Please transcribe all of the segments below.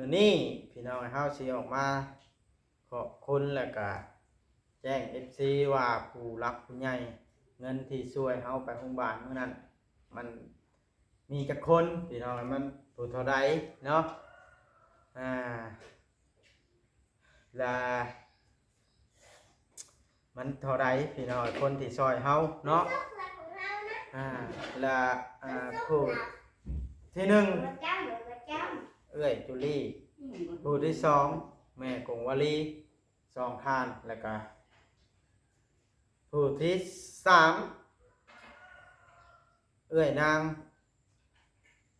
ມື້ນີ້ພີ່ນ້ອງເຮົາຊິອອກມາຂອບຄຸນ ແລະກະແຈ້ງເອັຟຊີວ່າ ຜູ້ຫຼັກຜູ້ໃຫຍ່ ເງິນທີ່ຊ່ວຍເຮົາໄປໂຮງບານມື້ນັ້ນ ມັນມີຈັກຄົນ ພີ່ນ້ອງ ມັນຜູ້ເທົ່າໃດເນາະ ອາ ລະມັນເທົ່າໃດພີ່ນ້ອງ ຄົນທີ່ຊ່ອຍເຮົາເນາະ ອາ ລະ ອາ ຜູ້ທີໜຶ່ງ ເອື້ອຍຈູລີ ຜູ້ທີສອງ ແມ່ກົງວາລີ ສອງທ່ານ ລະກະຜູ້ທີສາມ ເອື້ອຍນາງ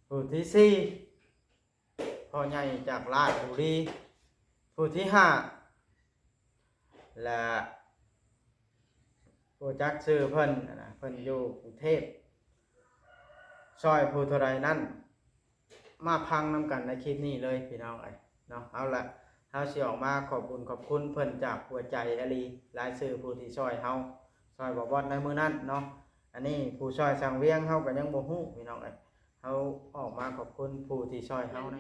ຜູ້ທີສີ່ ພໍ່ໃຫຍ່ຈາກລາດບູລີ ຜູ້ທີຫ້າ ລະບໍ່ຈັກຊື່ເພິ່ນນະ ເພິ່ນຢູ່ກຸງເທບ ຊ່ອຍຜູ້ເທົ່າໃດນັ້ນ ມາຟັງນຳກັນໃນຄລິບນີ້ເລີຍພີ່ນ້ອງເອີຍເນາະ. ເອົາລະ ເຮົາຊິອອກມາຂອບບຸນຂອບຄຸນເພິ່ນຈາກຫົວໃຈອີ່ຫຼີ ລາຍຊື່ຜູ້ທີ່ຊ່ອຍເຮົາ ຊ່ອຍບ່າວບອດໃນມື້ນັ້ນເນາະ. ອັນນີ້ຜູ້ຊ່ອຍສ້າງວຽງເຮົາກໍຍັງບໍ່ຮູ້ພີ່ນ້ອງເອີຍ ເຮົາອອກມາຂອບຄຸນຜູ້ທີ່ຊ່ອຍເຮົານະ.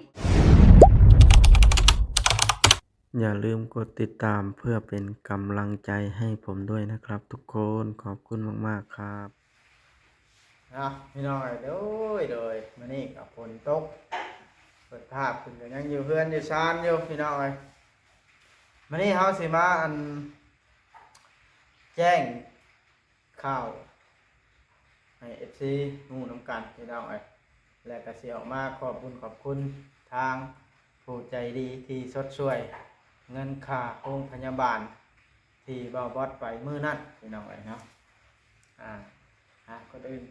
ຢ່າລືມກົດຕິດຕາມເພື່ອເປັນກຳລັງໃຈໃຫ້ຜົມດ້ວຍນະຄັບທຸກຄົນ. ຂອບຄຸນມາກໆຄັບ. ເອົາ ພີ່ນ້ອງເອີຍ ໂດຍ ໂດຍ ມື້ນີ້ກໍຝົນຕົກ ເປີດພາບຂຶ້ນກໍຍັງຢູ່ເຮືອນຢູ່ຊານຢູ່ພີ່ນ້ອງເອີຍ. ມື້ນີ້ເຮົາຊິມາ ອັນ ແຈ້ງ ຂ່າວໃຫ້ເອັຟຊີຮູ້ນຳກັນພີ່ນ້ອງເອີຍ ແລະກະຊິອອກມາຂອບບຸນຂອບຄຸນທາງຜູ້ໃຈດີທີ່ຊົດຊ່ວຍເງິນຄ່າໂຮງພະຍາບານທີ່ບ່າວບອດໄປມື້ນັ້ນພີ່ນ້ອງເອີຍເນາະ. ອາ ອາ ກ່ອນອື່ນ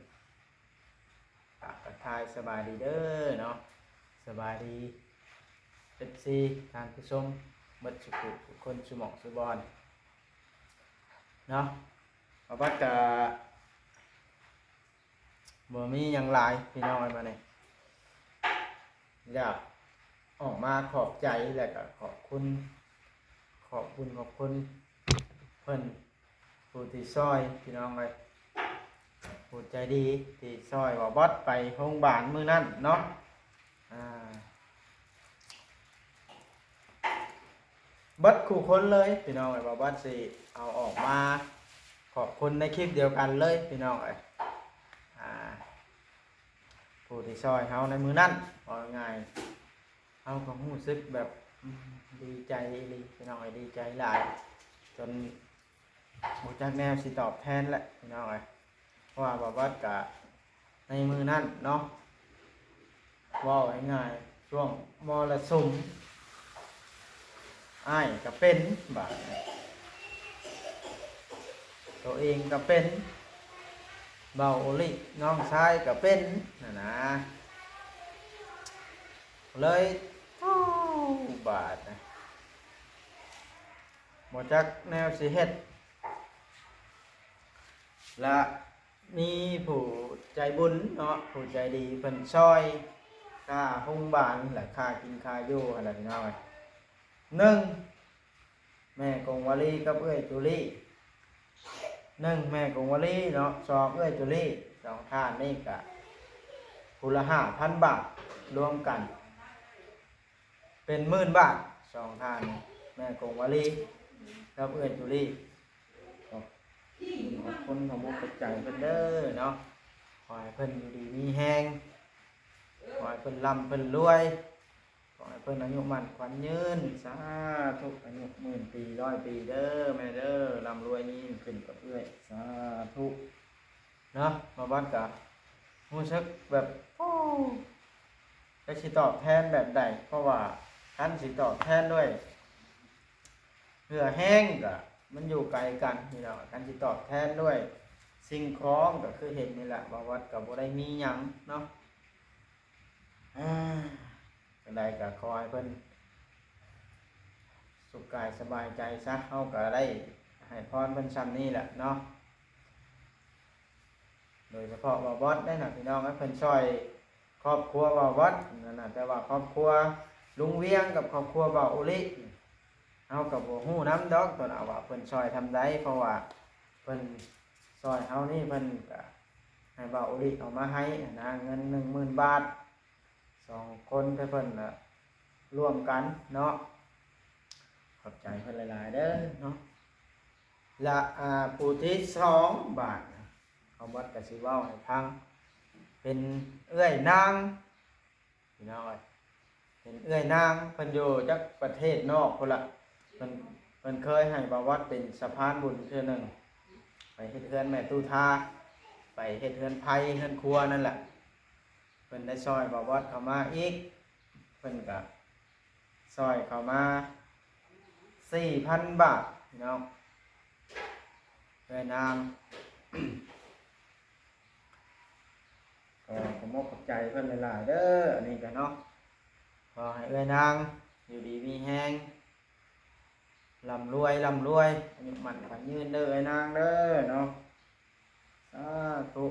ກະທັກທາຍສະບາຍດີເດີເນາະ ສະບາຍດີເອັຟຊີທ່ານຜູ້ຊົມເບິດສຸກທຸກຄົນ ສຸໝ່ອງສຸບ່ອນເນາະ. ບ່າວບອດກະບໍ່ມີຫຍັງຫຼາຍພີ່ນ້ອງເອີຍ ມານີ້ຢາກອອກມາຂອບໃຈ ແລະກະຂອບຄຸນ ຂອບບຸນຂອບຄຸນເພິ່ນ ຜູ້ທີ່ຊ່ອຍພີ່ນ້ອງເອີຍ ຜູ້ໃຈດີທີ່ຊ່ອຍບ່າວບອດໄປໂຮງບານມື້ນັ້ນເນາະ. ອາ ເບິດຄູ່ຄົນເລີຍພີ່ນ້ອງເອີຍ ບ່າວບອດຊິເອົາອອກມາຂອບຄຸນໃນຄລິບດຽວກັນເລີຍພີ່ນ້ອງເອີຍ. ອາ ຜູ້ທີ່ຊ່ອຍເຮົາໃນມື້ນັ້ນ ເວົ້າງ່າຍໆ ເຮົາກໍຮູ້ສຶກແບບ ອືມ ດີໃຈອີ່ຫຼີພີ່ນ້ອງເອີຍ ດີໃຈຫຼາຍ ຈົນບໍ່ຈັກແນວຊິຕອບແທນແຫຼະພີ່ນ້ອງເອີຍ. ເພາະວ່າບ່າວບອດກະໃນມື້ນັ້ນເນາະ ເວົ້າງ່າຍໆ ຊ່ວງມໍລະສຸມ ອ້າຍກະເປັນ ບາດນີ້ໂຕເອງກະເປັນ ບ່າວໂອລິນ້ອງຊາຍກະເປັນຫັ້ນນະ ເລີຍ ໂອ້ ບາດນະ ບໍ່ຈັກແນວຊິເຮັດ ລະມີຜູ້ໃຈບຸນເນາະ ຜູ້ໃຈດີເພິ່ນຊ່ອຍຄ່າໂຮງບານ ແລະ ຄ່າກິນຄ່າຢູ່ຫັ້ນແຫຼະພີ່ນ້ອງເອີຍ. ໜຶ່ງ ແມ່ກົງວາລີກັບເອື້ອຍຈູລີ ໜຶ່ງ ແມ່ກົງວາລີເນາະ ສອງ ເອື້ອຍຈູລີ ສອງທ່ານນີ້ກະຜູ້ລະຫ້າພັນບາດ ລວມກັນເປັນໝື່ນບາດ ສອງທ່ານນີ້ ແມ່ກົງວາລີກັບເອື້ອຍຈູລີ. ຂອບຄຸນຂອບອົກຂອບໃຈເພິ່ນເດີເນາະ ຂໍໃຫ້ເພິ່ນຢູ່ດີມີແຮງ ຂໍໃຫ້ເພິ່ນລ່ຳເພິ່ນລວຍ ຂໍໃຫ້ເພິ່ນອາຍຸໝັ້ນຂວັນຍືນ ສາທຸ ອາຍຸໝື່ນປີຮ້ອຍປີເດີແມ່ເດີ ລ່ຳລວຍຍິ່ງຂຶ້ນກັບເອື້ອຍ ສາທຸເນາະ. ບ່າວບອດກະຮູ້ສຶກແບບ ໂອ້ ຈັກຊິຕອບແທນແບບໃດ ເພາະວ່າຄັນຊິຕອບແທນດ້ວຍເຫື່ອແຮງກະມັນຢູ່ໄກກັນພີ່ນ້ອງ ຄັນຊິຕອບແທນດ້ວຍສິ່ງຂອງກະຄືເຫັນນີ້ແຫຼະ ບ່າວບອດກະບໍ່ໄດ້ມີຫຍັງເນາະ. ອາ ຈັ່ງໃດກໍຂໍໃຫ້ເພິ່ນສຸກກາຍສະບາຍໃຈຊະ ເຮົາກໍໄດ້ໃຫ້ພອນເພິ່ນຊ່ຳນີ້ແຫຼະເນາະ. ໂດຍສະເພາະບ່າວບອດໄດ້ນະ ພີ່ນ້ອງເອີຍ ເພິ່ນຊ່ອຍຄອບຄົວບ່າວບອດນັ້ນນະ ແຕ່ວ່າຄອບຄົວລຸງວຽງກັບຄອບຄົວບ່າວໂອລິ ເຮົາກໍບໍ່ຮູ້ນຳດອກ ຕົວເອົາວ່າເພິ່ນຊ່ອຍຊ່ຳໃດ ເພາະວ່າເພິ່ນຊ່ອຍເຮົານີ້ ເພິ່ນກໍໃຫ້ບ່າວໂອລິເອົາມາໃຫ້ຫັ້ນນະ ເງິນໜຶ່ງໝື່ນບາດ ສອງຄົນ ແຕ່ເພິ່ນນະ ຮ່ວມກັນເນາະ. ຂອບໃຈເພິ່ນຫຼາຍໆເດີເນາະ. ລະ ອ່າ ຜູ້ທີສອງບາດ ເຮົາບັດກໍຊິເວົ້າໃຫ້ຟັງ ເປັນເອື້ອຍນາງ ພີ່ນ້ອງເອີຍ ເປັນເອື້ອຍນາງ ເພິ່ນຢູ່ຈັກປະເທດນອກພຸ້ນລະ. ເພິ່ນ ເພິ່ນເຄີຍໃຫ້ບ່າວວັດເປັນສະພານບຸນເທື່ອໜຶ່ງ ໄປເຮັດເຮືອນແມ່ຕູ້ທາ ໄປເຮັດເຮືອນໄພເຮືອນຄົວນັ້ນແຫຼະ. ເພິ່ນໄດ້ຊ່ອຍບ່າວວັດເຂົ້າມາອີກ ເພິ່ນກະຊ່ອຍເຂົ້າມາສີ່ພັນບາດ ພີ່ນ້ອງ ເອື້ອຍນາງ. ກໍຂອບອົກຂອບໃຈເພິ່ນຫຼາຍໆເດີ. ອັນນີ້ກໍເນາະ ຂໍໃຫ້ເອື້ອຍນາງຢູ່ດີມີແຮງ ລ່ຳລວຍ ລ່ຳລວຍ ອາຍຸໝັ້ນຂວັນຍືນເດີເອື້ອຍນາງເດີເນາະ. ສາທຸ.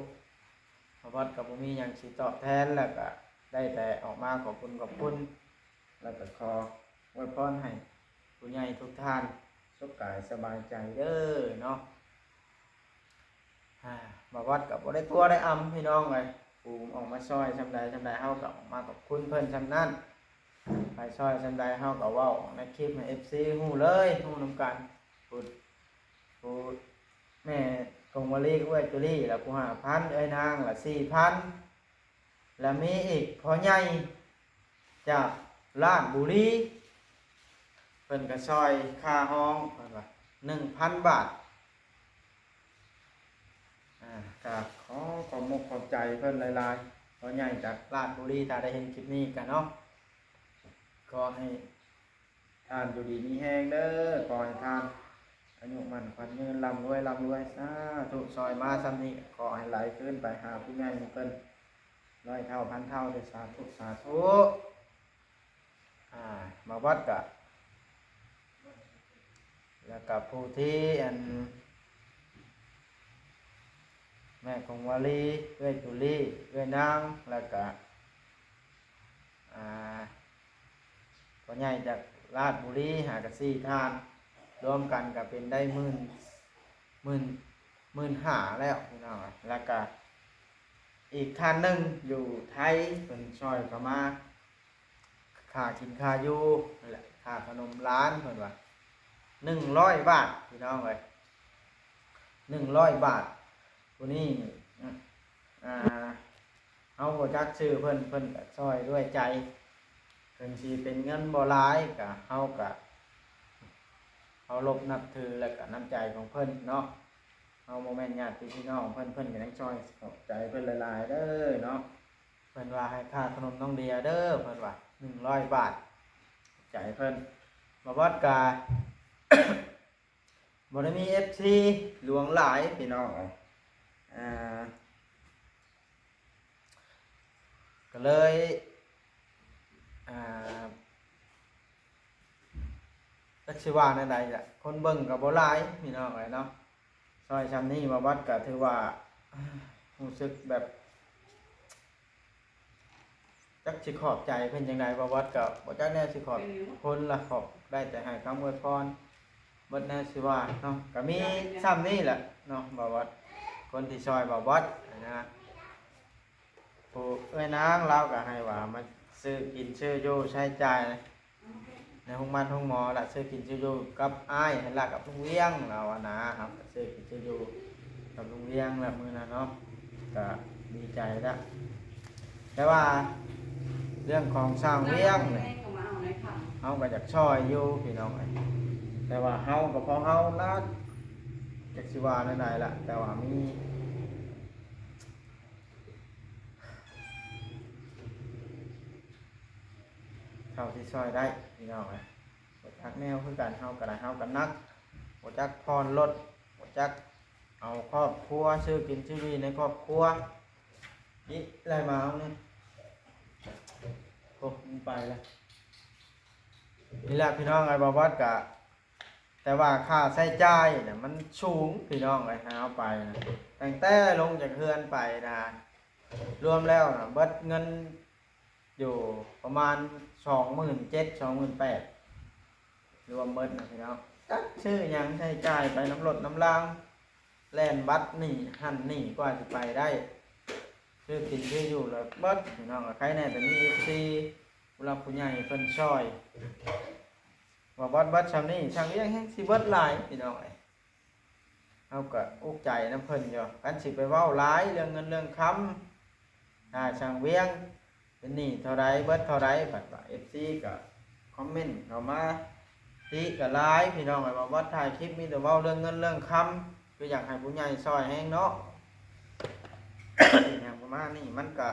ບ່າວວັດກໍບໍ່ມີຫຍັງຊິຕອບແທນ ແລ້ວກໍໄດ້ແຕ່ອອກມາຂອບຄຸນ ຂອບຄຸນ ແລ້ວກໍຂໍອວຍພອນໃຫ້ຜູ້ໃຫຍ່ທຸກທ່ານສຸກກາຍສະບາຍໃຈເດີເນາະ. ອ່າ ບ່າວວັດກໍບໍ່ໄດ້ຕົວະໄດ້ອຳ ພີ່ນ້ອງເອີຍ ຜູ້ອອກມາຊ່ອຍສ່ຳໃດສ່ຳໃດ ເຮົາກໍອອກມາຂອບຄຸນເພິ່ນສ່ຳນັ້ນ. ໃຜຊ່ອຍສ່ຳໃດ ເຮົາກໍເວົ້າໃນຄລິບໃຫ້ເອັຟຊີຮູ້ເລີຍ ຮູ້ນຳກັນ. ຜູ້ ຜູ້ແມ່ກົງວາລີ ເອື້ອຍຈູລີ ລະຜູ້ຫ້າພັນ ເອື້ອຍນາງລະສີ່ພັນ ລະມີອີກພໍ່ໃຫຍ່ຈາກລາດບູລີ ເພິ່ນກໍຊ່ອຍຄ່າຫ້ອງ ເພິ່ນວ່າໜຶ່ງພັນບາດ. ອ່າ ກໍຂໍຂອບອົກຂອບໃຈເພິ່ນຫຼາຍໆ ພໍ່ໃຫຍ່ຈາກລາດບູລີ ຖ້າໄດ້ເຫັນຄລິບນີ້ກໍເນາະ ຂໍໃຫ້ທ່ານຢູ່ດີມີແຮງເດີ ຂໍໃຫ້ທ່ານອາຍຸໝັ້ນຂວັນຍືນ ລ່ຳລວຍ ລ່ຳລວຍ ສາທຸ. ຊ່ອຍມາສ່ຳນີ້ ຂໍໃຫ້ໄຫຼຄືນໄປຫາຜູ້ໃຫຍ່ເພິ່ນຮ້ອຍເທົ່າພັນເທົ່າເດີ ສາທຸ ສາທຸ. ອ່າ ມາວັດກະ ແລ້ວກະຜູ້ທີ່ອັນ ແມ່ກົງວາລີ ເອື້ອຍຈູລີ ເອື້ອຍນາງ ແລ້ວກະ ອ່າ ພໍ່ໃຫຍ່ຈາກລາດບູລີ ຫາກະສີ່ທ່ານ ລວມກັນກະເປັນໄດ້ໝື່ນ ໝື່ນ ໝື່ນຫ້າແລ້ວ ພີ່ນ້ອງ. ແລ້ວກະອີກທ່ານໜຶ່ງຢູ່ໄທ ເພິ່ນຊ່ອຍເຂົ້າມາ ຄ່າກິນຄ່າຢູ່ນັ້ນແຫຼະ ຄ່າຂະໜົມຫຼານ ເພິ່ນວ່າໜຶ່ງຮ້ອຍບາດ ພີ່ນ້ອງເອີຍ ໜຶ່ງຮ້ອຍບາດ. ຜູ້ນີ້ ອ່າ ເຮົາບໍ່ຈັກຊື່ເພິ່ນ ເພິ່ນກະຊ່ອຍດ້ວຍໃຈ ເຖິງຊິເປັນເງິນບໍ່ຫຼາຍ ກະ ເຮົາກະເຄົາລົບນັບຖື ແລະກະນ້ຳໃຈຂອງເພິ່ນເນາະ. ເຮົາບໍ່ແມ່ນຍາດຕິພີ່ນ້ອງເພິ່ນ ເພິ່ນກະຍັງຊ່ອຍ ຂອບໃຈເພິ່ນຫຼາຍໆເດີເນາະ. ເພິ່ນວ່າໃຫ້ຄ່າຂະໜົມນ້ອງເດຍເດີ ເພິ່ນວ່າໜຶ່ງຮ້ອຍບາດ ຂອບໃຈເພິ່ນ. ບ່າວວັດກະ ບໍ່ໄດ້ມີເອັຟຊີຫຼວງຫຼາຍ ພີ່ນ້ອງ ອ່າ ກໍເລີຍ ອ່າ ຈັກຊິວ່າແນວໃດລະ ຄົນເບິ່ງກໍບໍ່ຫຼາຍ ພີ່ນ້ອງເອີຍເນາະ. ຊ່ອຍຊ່ຳນີ້ ບ່າວວັດກໍຖືວ່າ ຮູ້ສຶກແບບ ຈັກຊິຂອບໃຈເພິ່ນຈັ່ງໃດ ບ່າວວັດກໍບໍ່ຈັກແນວຊິຂອບຄຸນລະ ຂອບ ໄດ້ແຕ່ໃຫ້ຄຳອວຍພອນ ເບິດແນວຊິວ່າເນາະ. ກໍມີຊ່ຳນີ້ແຫຼະເນາະ ບ່າວວັດ ຄົນທີ່ຊ່ອຍບ່າວວັດຫັ້ນນະ. ຜູ້ເອື້ອຍນາງລາວກໍໃຫ້ວ່າມາຊື້ກິນຊື້ຢູ່ ໃຊ້ຈ່າຍໃນໂຮງໝໍ ໂຮງໝໍລະ ຊື້ກິນຊື້ຢູ່ກັບອ້າຍຫັ້ນລະ ກັບລຸງວຽງລາວຫັ້ນນະ. ເຮົາກໍຊື້ກິນຊື້ຢູ່ກັບລຸງວຽງລະມື້ນັ້ນເນາະ ກໍດີໃຈລະ. ແຕ່ວ່າເລື່ອງຂອງຊ່າງວຽງນີ້ ເຮົາກໍຢາກຊ່ອຍຢູ່ພີ່ນ້ອງເອີຍ ແຕ່ວ່າເຮົາກໍພໍເຮົາລະ ຈັກຊິວ່າແນວໃດລະ ແຕ່ວ່າມີ ເທົ່າທີ່ຊ່ອຍໄດ້ພີ່ນ້ອງເອີຍ. ບໍ່ຈັກແນວຄືກັນ ເຮົາກໍໄດ້ ເຮົາກໍໜັກ ບໍ່ຈັກຜ່ອນລົດ ບໍ່ຈັກເອົາຄອບຄົວ ຊື້ກິນຊື້ຢູ່ໃນຄອບຄົວ ນີ້ໄລ່ມາເອົານີ້ ໂອ້ ມັນໄປລະ. ນີ້ແຫຼະພີ່ນ້ອງເອີຍ ບ່າວວັດກະ ແຕ່ວ່າຄ່າໃຊ້ຈ່າຍນະມັນສູງພີ່ນ້ອງເອີຍ ຫາເອົາໄປນະ ຕັ້ງແຕ່ລົງຈາກເຮືອນໄປນະ ລວມແລ້ວນະເບິດເງິນຢູ່ປະມານສອງໝື່ນເຈັດ ສອງໝື່ນແປດ ລວມເບິດນະພີ່ນ້ອງ. ຈັກຊື້ຫຍັງໃຊ້ຈ່າຍໄປນຳລົດນຳລາງ ແລ່ນບັດນີ້ຫັ້ນນີ້ກວ່າຊິໄປໄດ້ ຊື້ກິນຊື້ຢູ່ລະເບິດພີ່ນ້ອງ. ໃຄແນ່ແຕ່ມີເອັຟຊີ ຜູ້ຫຼັກຜູ້ໃຫຍ່ເພິ່ນຊ່ອຍ ວ່າເບິດ ເບິດຊ່ຳນີ້ ຊ່າງວຽງແຮງຊິເບິດຫຼາຍ ພີ່ນ້ອງເອີຍ. ເຮົາກໍອຸກໃຈນຳເພິ່ນຢູ່ ຄັນຊິໄປເວົ້າຫຼາຍເລື່ອງເງິນເລື່ອງຄຳ ຖ້າຊ່າງວຽງເປັນໜີ້ເທົ່າໃດ ເບິດເທົ່າໃດ ບັດວ່າເອັຟຊີກໍຄອມເມັນເຂົ້າມາຕິກໍຫຼາຍ ພີ່ນ້ອງເອີຍ. ວ່າເບິດ ຖ່າຍຄລິບມີແຕ່ເວົ້າເລື່ອງເງິນເລື່ອງຄຳ ຄືຢາກໃຫ້ຜູ້ໃຫຍ່ຊ່ອຍແຮງເນາະ ຫຍັງປະມານນີ້ ມັນກໍ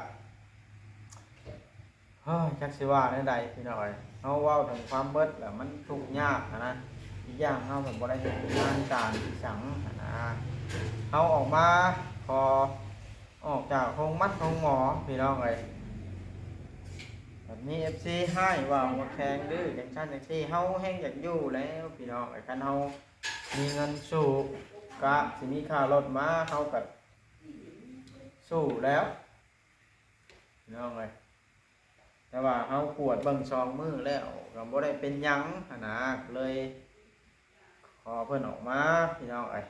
ເຮີ້ຍ ຈັກຊິວ່າແນວໃດ ພີ່ນ້ອງເອີຍ. ເຮົາເວົ້າເຖິງຄວາມເບິດແລ້ວມັນທຸກຍາກຫັ້ນນະ. ອີກຢ່າງເຮົາກໍບໍ່ໄດ້ເຮັດງານການອີ່ຫຍັງຫັ້ນນະ. ເຮົາອອກມາຂໍອອກຈາກໂຮງໝັດໂຮງໝໍ ພີ່ນ້ອງເອີຍ. ບັດມີເອັຟຊີຮ້າຍວ່າບໍ່ແຂງດື້ ຈັ່ງຊັ້ນຈັ່ງຊີ້ ເຮົາແຮ່ງຢາກຢູ່ແລ້ວ ພີ່ນ້ອງເອີຍ. ຄັນເຮົາມີເງິນສູ້ ກະຊິມີຄ່າລົດມາ ເຮົາກະສູ້ແລ້ວ ພີ່ນ້ອງເອີຍ. ແຕ່ວ່າເຮົາກວດເບິ່ງສອງມື້ແລ້ວ ກໍບໍ່ໄດ້ເປັນຫຍັງຫັ້ນນະ ກໍເລີຍຂໍເພິ່ນອອກມາ ພີ່ນ້ອງເອີຍ.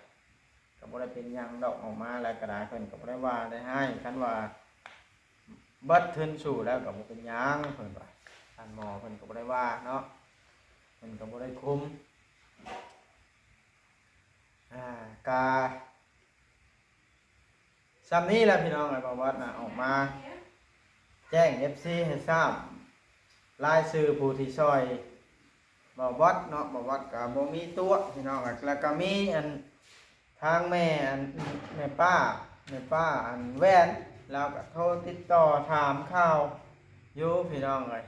ກໍບໍ່ໄດ້ເປັນຫຍັງດອກ ອອກມາແລ້ວກໍໄດ້ ເພິ່ນກໍບໍ່ໄດ້ວ່າໄດ້ຮ້າຍ. ຄັນວ່າເບິດທຶນສູ້ແລ້ວກໍບໍ່ເປັນຫຍັງ ເພິ່ນວ່າ. ທ່ານໝໍເພິ່ນກໍບໍ່ໄດ້ວ່າເນາະ ເພິ່ນກໍບໍ່ໄດ້ຄຸມ. ອ່າ ກະ ສ່ຳນີ້ແຫຼະ ພີ່ນ້ອງເອີຍ. ບ່າວບອດນະ ອອກມາແຈ້ງເອັຟຊີໃຫ້ຊາບ ລາຍຊື່ຜູ້ທີ່ຊ່ອຍບ່າວບອດເນາະ. ບ່າວບອດກໍບໍ່ມີຕົວະ ພີ່ນ້ອງເອີຍ. ແລ້ວກໍມີອັນ ທາງແມ່ອັນ ແມ່ປ້າ ແມ່ປ້າອັນແວ່ນ ລາວກໍໂທຕິດຕໍ່ຖາມຂ່າວຢູ່ ພີ່ນ້ອງເອີຍ.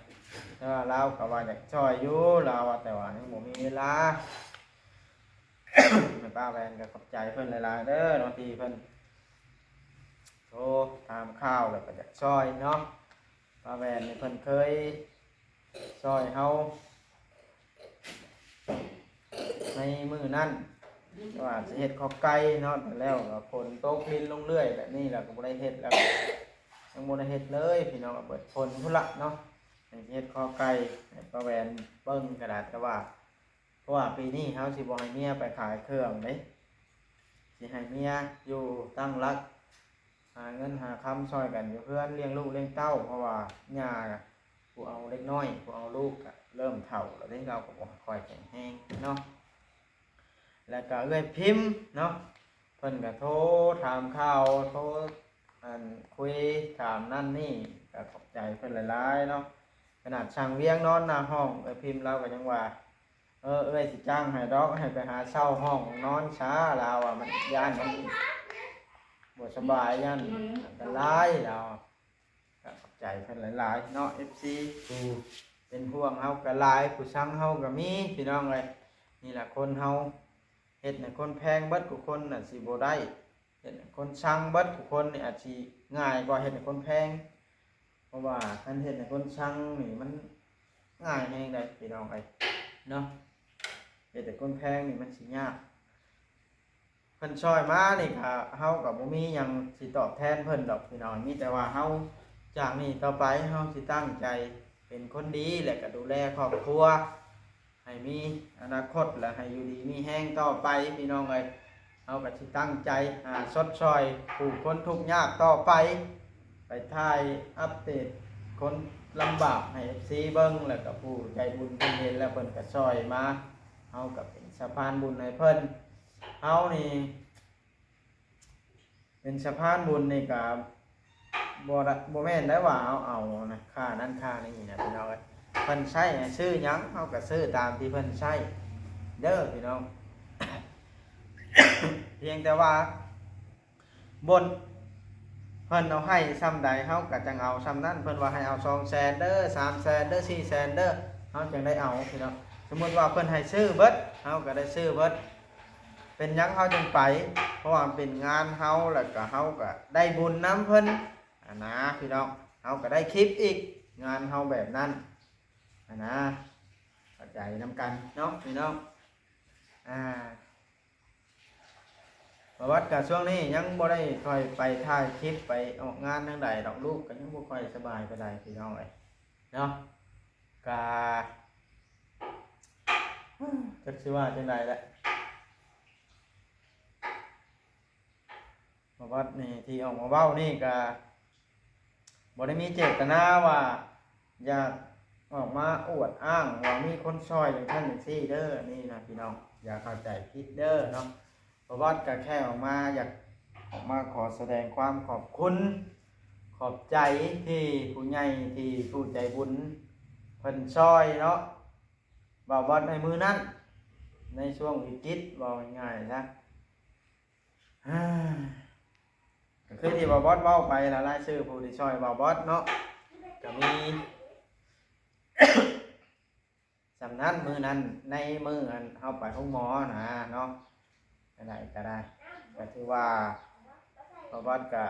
ແຕ່ວ່າລາວກໍວ່າຢາກຊ່ອຍຢູ່ ລາວວ່າ ແຕ່ວ່າຍັງບໍ່ມີເວລາ. ແມ່ປ້າແວ່ນກໍຂອບໃຈເພິ່ນຫຼາຍໆເດີເນາະ ທີ່ເພິ່ນໂທຖາມຂ່າວ ແລ້ວກໍຢາກຊ່ອຍເນາະ. ປ້າແວ່ນນີ້ເພິ່ນເຄີຍຊ່ອຍເຮົາໃນມື້ນັ້ນ ແຕ່ວ່າຊິເຮັດຂອກໄກ່ເນາະ ແຕ່ແລ້ວກໍຝົນຕົກລິນລົງເລື້ອຍແບບນີ້ ແລ້ວກໍບໍ່ໄດ້ເຮັດ ແລ້ວກໍຍັງບໍ່ໄດ້ເຮັດເລີຍ ພີ່ນ້ອງ. ເບິດຝົນພຸ້ນລະເນາະ ຍັງຊິເຮັດຂອກໄກ່ໃຫ້ປ້າແວ່ນເບິ່ງກໍໄດ້ ແຕ່ວ່າ ເພາະວ່າປີນີ້ເຮົາຊິບໍ່ໃຫ້ເມຍໄປຂາຍເຄື່ອງເດ້ ຊິໃຫ້ເມຍຢູ່ຕັ້ງຫຼັກ ຫາເງິນຫາຄຳຊ່ອຍກັນຢູ່ເຮືອນ ລ້ຽງລູກລ້ຽງເຕົ້າ. ເພາະວ່າຍ່າຜູ້ເອົາເດັກນ້ອຍ ຜູ້ເອົາລູກກໍເລີ່ມເຖົ້າແລ້ວເດ້ ລາວກໍບໍ່ຄ່ອຍແຂງແຮງເນາະ. ແລ້ວກໍເອື້ອຍພິມເນາະ ເພິ່ນກໍໂທຖາມຂ່າວ ໂທ ອັນ ຄຸຍຖາມນັ້ນນີ້ ກໍຂອບໃຈເພິ່ນຫຼາຍໆເນາະ. ຂະໜາດຊ່າງວຽງນອນໜ້າຫ້ອງ ເອື້ອຍພິມລາວກໍຍັງວ່າ ເອີ ເອື້ອຍຊິຈ້າງໃຫ້ດອກ ໃຫ້ໄປຫາເຊົ່າຫ້ອງນອນຊະ ລາວວ່າ ມັນຢ້ານມັນບໍ່ສະບາຍ ຢ້ານອັນຕະລາຍ ລາວ. ກໍຂອບໃຈເພິ່ນຫຼາຍໆເນາະ ເອັຟຊີ ຜູ້ເປັນຫ່ວງເຮົາກໍຫຼາຍ ຜູ້ຊັງເຮົາກໍມີ ພີ່ນ້ອງເອີຍ. ນີ້ລະຄົນເຮົາ ເຮັດໃຫ້ຄົນແພງເບິດທຸກຄົນນະຊິບໍ່ໄດ້ ເຮັດໃຫ້ຄົນຊັງເບິດທຸກຄົນນີ້ອາດຊິງ່າຍກວ່າເຮັດໃຫ້ຄົນແພງ. ເພາະວ່າຄັນເຮັດໃຫ້ຄົນຊັງນີ້ມັນງ່າຍແຮງໃດ໋ ພີ່ນ້ອງເອີຍເນາະ ເຮັດໃຫ້ຄົນແພງນີ້ມັນຊິຍາກ. ເພິ່ນຊ່ອຍມານີ້ກະ ເຮົາກະບໍ່ມີຫຍັງຊິຕອບແທນເພິ່ນດອກ ພີ່ນ້ອງ. ມີແຕ່ວ່າເຮົາ ຈາກນີ້ຕໍ່ໄປເຮົາຊິຕັ້ງໃຈເປັນຄົນດີ ແລະກະດູແລຄອບຄົວ ໃຫ້ມີອະນາຄົດ ແລະໃຫ້ຢູ່ດີມີແຮງຕໍ່ໄປ ພີ່ນ້ອງເອີຍ. ເຮົາກໍຊິຕັ້ງໃຈຫາຊົດຊ່ອຍຜູ້ຄົນທຸກຍາກຕໍ່ໄປ ໄປຖ່າຍອັບເດດຄົນລຳບາກໃຫ້ເອັຟຊີເບິ່ງ ແລ້ວກໍຜູ້ໃຈບຸນເພິ່ນເຫັນແລ້ວເພິ່ນກໍຊ່ອຍມາ ເຮົາກໍເປັນສະພານບຸນໃຫ້ເພິ່ນ. ເຮົານີ້ ເປັນສະພານບຸນນີ້ກະບໍ່ລະ ບໍ່ແມ່ນໄດ້ວ່າເອົາ ເອົານະ ຄ່ານັ້ນຄ່ານີ້ນະ ພີ່ນ້ອງເອີຍ. ເພິ່ນໃຊ້ໃຫ້ຊື້ຫຍັງ ເຮົາກະຊື້ຕາມທີ່ເພິ່ນໃຊ້ເດີ ພີ່ນ້ອງ. ພຽງແຕ່ວ່າ ບົນ ເພິ່ນເອົາໃຫ້ຊ່ຳໃດ ເຮົາກະຈັ່ງເອົາຊ່ຳນັ້ນ. ເພິ່ນວ່າໃຫ້ເອົາສອງແສນເດີ ສາມແສນເດີ ສີ່ແສນເດີ ເຮົາຈັ່ງໄດ້ເອົາ ພີ່ນ້ອງ. ສົມມຸດວ່າເພິ່ນໃຫ້ຊື້ເບິດ ເຮົາກະໄດ້ຊື້ເບິດ. ເປັນຫຍັງເຮົາຈຶ່ງໄປ? ເພາະວ່າມັນເປັນງານເຮົາ ແລ້ວກະເຮົາກະໄດ້ບຸນນຳເພິ່ນຫັ້ນນະ ພີ່ນ້ອງ. ເຮົາກະໄດ້ຄລິບອີກ ງານເຮົາແບບນັ້ນຫັ້ນນະ. ເຂົ້າໃຈນຳກັນເນາະ ພີ່ນ້ອງ. ອ່າ ປະຫວັດກະຊ່ວງນີ້ຍັງບໍ່ໄດ້ຄ່ອຍໄປຖ່າຍຄລິບ ໄປອອກງານທາງໃດດອກ ລູກກະຍັງບໍ່ຄ່ອຍສະບາຍປານໃດ ພີ່ນ້ອງເອີຍເນາະ. ກະ ຈັກຊິວ່າຈັ່ງໃດແຫຼະ ປະຫວັດນີ້ທີ່ອອກມາເວົ້ານີ້ກະ ບໍ່ໄດ້ມີເຈດຕະນາວ່າຢາກ ອອກມາອວດອ້າງວ່າມີຄົນຊ່ອຍຈັ່ງຊັ້ນຈັ່ງຊີ້ເດີ ນີ້ນະພີ່ນ້ອງ ຢ່າເຂົ້າໃຈຜິດເດີເນາະ. ປະຫວັດກໍແຄ່ອອກມາ ຢາກອອກມາຂໍສະແດງຄວາມຂອບຄຸນ ຂອບໃຈທີ່ຜູ້ໃຫຍ່ ທີ່ຜູ້ໃຈບຸນເພິ່ນຊ່ອຍເນາະ ບ່າວບອດໃນມື້ນັ້ນ ໃນຊ່ວງວິກິດ ເວົ້າງ່າຍໆຊະ ກໍຄືທີ່ບ່າວບອດເວົ້າໄປລະ ລາຍຊື່ຜູ້ທີ່ຊ່ອຍບ່າວບອດເນາະ ກໍມີ ສ່ຳນັ້ນ ມື້ນັ້ນ ໃນມື້ອັນເຮົາໄປໂຮງໝໍນະເນາະ ອັນໃດກໍໄດ້ ກໍຖືວ່າບ່າວບອດກໍ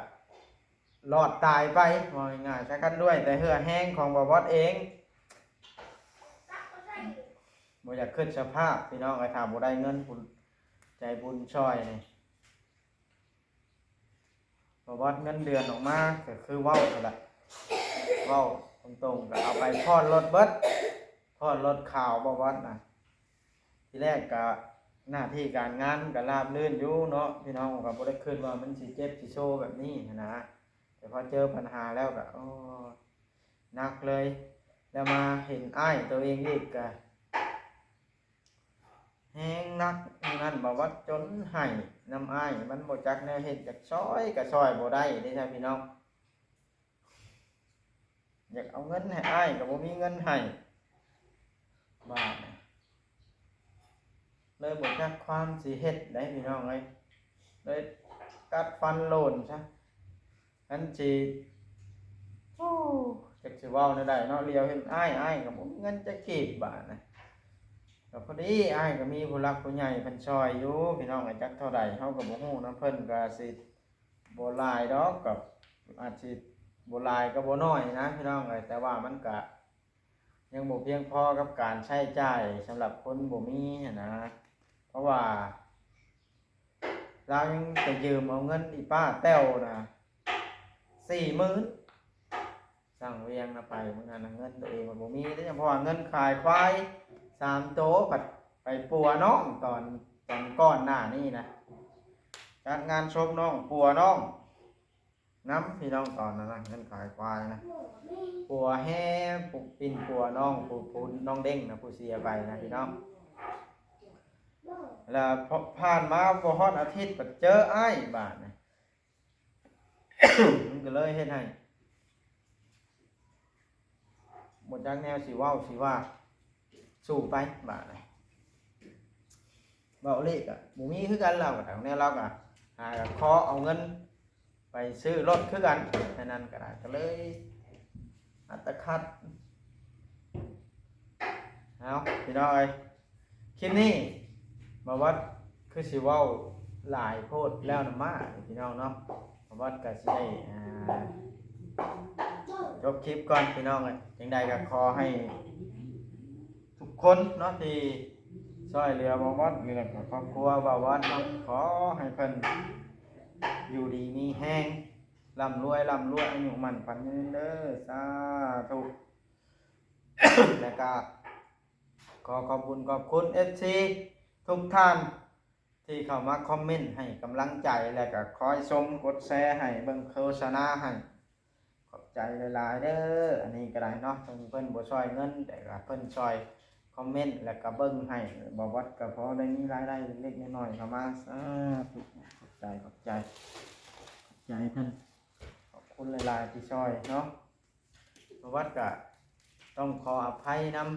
ລອດຕາຍໄປ ເວົ້າງ່າຍໆຊະ ຄັນດ້ວຍແຕ່ເຫື່ອແຮງຂອງບ່າວບອດເອງ ບໍ່ຢາກຄິດສະພາບພີ່ນ້ອງເອີຍ ຖ້າບໍ່ໄດ້ເງິນ ຜູ້ໃຈບຸນຊ່ອຍນີ້ ບໍ່ວ່າເງິນເດືອນອອກມາກໍຄືເວົ້າຫັ້ນລະ ເວົ້າຕົງໆ ກໍເອົາໄປຜ່ອນລົດເບິດ ຜ່ອນລົດຂາວ ບໍ່ວ່ານະ ທີແລກກໍໜ້າທີ່ການງານມັນກໍລາບລື່ນຢູ່ເນາະ ພີ່ນ້ອງກໍບໍ່ໄດ້ຄິດວ່າມັນຊິເຈັບຊິໂຊແບບນີ້ຫັ້ນນະ ແຕ່ພໍເຈີບັນຫາແລ້ວກໍ ໂອ້ ໜັກເລີຍ ແລ້ວມາເຫັນອ້າຍໂຕເອງອີກກໍ ແຮງໜັກມື້ນັ້ນ ບ່າວບອດຈົນໄຫ້ນຳອ້າຍ ມັນບໍ່ຈັກແນວເຮັດ ຢາກຊ່ອຍກໍຊ່ອຍບໍ່ໄດ້ເດ້ທ່ານພີ່ນ້ອງ ຢາກເອົາເງິນໃຫ້ອ້າຍກໍບໍ່ມີເງິນໃຫ້ ບາດນີ້ເລີຍບໍ່ຈັກຄວາມຊິເຮັດໃດພີ່ນ້ອງເອີຍ ເລີຍກັດຟັນໂລນຊະ ອັນຊິ ໂອ້ ຈັກຊິເວົ້າແນວໃດເນາະ ຫຼຽວເຫັນອ້າຍ ອ້າຍກໍບໍ່ມີເງິນຈັກກີບບາດນະ ກໍພໍດີອ້າຍກໍມີຜູ້ຫຼັກຜູ້ໃຫຍ່ເພິ່ນຊ່ອຍຢູ່ພີ່ນ້ອງ ຈັກເທົ່າໃດເຮົາກໍບໍ່ຮູ້ນຳເພິ່ນ ກໍຊິບໍ່ຫຼາຍດອກ ກໍອາດຊິບໍ່ຫຼາຍກໍບໍ່ໜ້ອຍນະພີ່ນ້ອງເອີຍ ແຕ່ວ່າມັນກະ ຍັງບໍ່ພຽງພໍກັບການໃຊ້ຈ່າຍສຳລັບຄົນບໍ່ມີຫັ້ນນະ ເພາະວ່າລາວຍັງໄປຢືມເອົາເງິນອີປ້າແຕ້ວນະສີ່ໝື່ນ ສ້າງວຽງນະ ໄປມື້ນັ້ນນະ ເງິນໂຕເອງມັນບໍ່ມີເດ້ ເພາະວ່າເງິນຂາຍຄວາຍສາມໂຕ ພັດໄປປົວນ້ອງຕອນ ຕອນກ່ອນໜ້ານີ້ນະ ຈັດງານສົບນ້ອງ ປົວນ້ອງ ນຳພີ່ນ້ອງຕອນນັ້ນນະ ເງິນຂາຍຄວາຍນະ ປົວແຮ່ ປິ່ນປົວນ້ອງ ຜູ້ ຜູ້ນ້ອງເດ້ງນະ ຜູ້ເສຍໄປນະພີ່ນ້ອງ ແລ້ວຜ່ານມາບໍ່ຮອດອາທິດ ບັດເຈີອ້າຍບາດນີ້ ມັນກໍເລີຍເຮັດໃຫ້ ບໍ່ຈັກແນວຊິເວົ້າຊິວ່າ ສູ້ໄປບາດນີ້ ເວົ້າເລກະບໍ່ມີຄືກັນ ລາວກໍທາງແນວລາວກໍຫາກໍຂໍເອົາເງິນໄປຊື້ລົດຄືກັນ ແນວນັ້ນກໍໄດ້ ກໍເລີຍອັດຕະຂັດ ເອົາ ພີ່ນ້ອງເອີຍ ຄລິບນີ້ ບ່າວບອດຄືຊິເວົ້າຫຼາຍໂພດແລ້ວນຳມາ ພີ່ນ້ອງເນາະ ບ່າວບອດກໍຊິໄດ້ ອ່າ ຈົບຄລິບກ່ອນພີ່ນ້ອງເອີຍ ຈັ່ງໃດກໍຂໍໃຫ້ທຸກຄົນເນາະ ທີ່ຊ່ວຍເຫຼືອບ່າວບອດ ແລ້ວກໍຄອບຄົວບ່າວບອດເນາະ ຂໍໃຫ້ເພິ່ນຢູ່ດີມີແຮງ ລ່ຳລວຍ ລ່ຳລວຍ ອາຍຸໝັ້ນຂວັນຍືນເດີ ສາທຸ ແລ້ວກໍ ຂໍຂອບບຸນຂອບຄຸນເອັຟຊີທຸກທ່ານທີ່ເຂົ້າມາຄອມເມັນໃຫ້ກຳລັງໃຈ ແລະກໍຄອຍຊົມກົດແຊໃຫ້ເບິ່ງໂຄສະນາໃຫ້ ຂອບໃຈຫຼາຍໆເດີ. ອັນນີ້ກໍໄດ້ເນາະ ເຖິງເພິ່ນບໍ່ຊ່ອຍເງິນ ແຕ່ກໍເພິ່ນຊ່ອຍຄອມເມັນ ແລະກໍເບິ່ງໃຫ້ ບ່າວບອດກໍພໍໄດ້ມີລາຍໄດ້ເລັກໆນ້ອຍໆເຂົ້າມາ. ສາທຸ ຂອບໃຈ ຂອບໃຈ ຂອບໃຈເພິ່ນ ຂອບຄຸນຫຼາຍໆທີ່ຊ່ອຍເນາະ. ປະຫວັດກະຕ້ອງຂໍອະໄພນຳ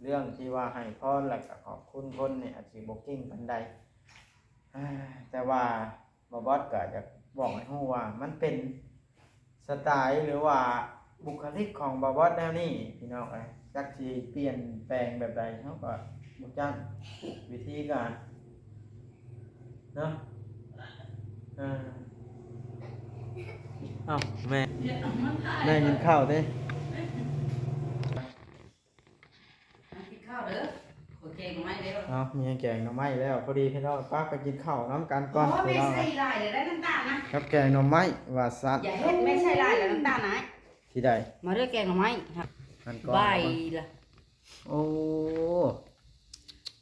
ເລື່ອງທີ່ວ່າໃຫ້ພອນ ແລະກະຂອບຄຸນຄົນນີ້ອາດຊິບໍ່ເກັ່ງປານໃດ, ແຕ່ວ່າບ່າວບອດກະຢາກບອກໃຫ້ຮູ້ວ່າມັນເປັນສະໄຕ ຫຼືວ່າບຸກຄະລິກຂອງບ່າວບອດແນວນີ້ພີ່ນ້ອງເອີຍ. ຈັກຊິປ່ຽນແປງແບບໃດ ເຮົາກະບໍ່ຈັກວິທີການເນາະ. ເອີ ເອົ້າ ແມ່ ແມ່ກິນເຂົ້າຕິ? ກິນເຂົ້າເດີ ຂ້ອຍແກງໜໍ່ໄມ້ແລ້ວ. ເອົ້າ ມີແກງໜໍ່ໄມ້ແລ້ວ ພໍດີພີ່ນ້ອງ ປະໄປກິນເຂົ້ານຳກັນກ່ອນ. ໂອ້ ແມ່ໃສ່ຫຼາຍແລ້ວໄດ໋ ນ້ຳຕານນະ ກັບແກງໜໍ່ໄມ້ວ່າຊັ້ນ. ຢ່າເຮັດ ແມ່ໃສ່ຫຼາຍແລ້ວ ນ້ຳຕານນະ. ທີ່ໃດ? ມາເດີ ແກງໜໍ່ໄມ້ ອັນກ່ອນ ບາຍລະ. ໂອ້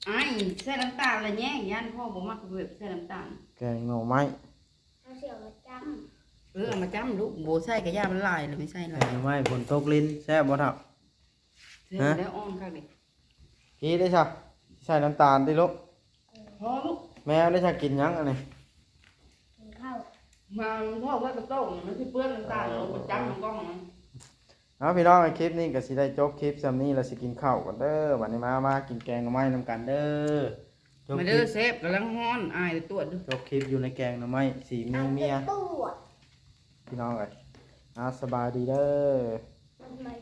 ອ້າຍ ໃສ່ນ້ຳຕານລະແຍງ ຢ້ານພໍ່ບໍ່ມັກແບບໃສ່ນ້ຳຕານ. ແກງໜໍ່ໄມ້ ເຮົາຊິເອົາມາຈ້ຳ. ເອີ ເອົາມາຈ້ຳລູກ ບໍ່ໃສ່ກະຢ່າ ມັນຫຼາຍລະ ແມ່ໃສ່ຫຼາຍ. ແກງໜໍ່ໄມ້ຝົນຕົກລິນ ແຊບບໍ່ເຖົ້າ? ແຊບແລ້ວ ອ່ອນຄັກນີ້. ພີ້ໄດ້ຊະ ໃສ່ນ້ຳຕານຕິລູກ. ພໍລູກ. ແມວໄດ້ຊະ ກິນຫຍັງອັນນີ້? ກິນເຂົ້າ. ມາພໍ່ເພິ່ນກະໂຕ້ງ ມັນຊິເປື້ອນນ້ຳຕານ ເອົາໄປຈັບມັນກ້ອງ. ເອົາ ພີ່ນ້ອງ ຄລິບນີ້ກະຊິໄດ້ຈົບຄລິບສ່ຳນີ້ ແລ້ວຊິກິນເຂົ້າກ່ອນເດີ. ບັດນີ້ມາ ມາກິນແກງໜໍ່ໄມ້ນຳກັນເດີ. ມາເດີ ແຊບ ກຳລັງຮ້ອນ ອາຍແຕ່ຕວດຢູ່. ຈົບຄລິບຢູ່ໃນແກງໜໍ່ໄມ້ ສີມືເມຍ ພີ່ນ້ອງເອີຍ. ອ່າ ສະບາຍດີເດີ.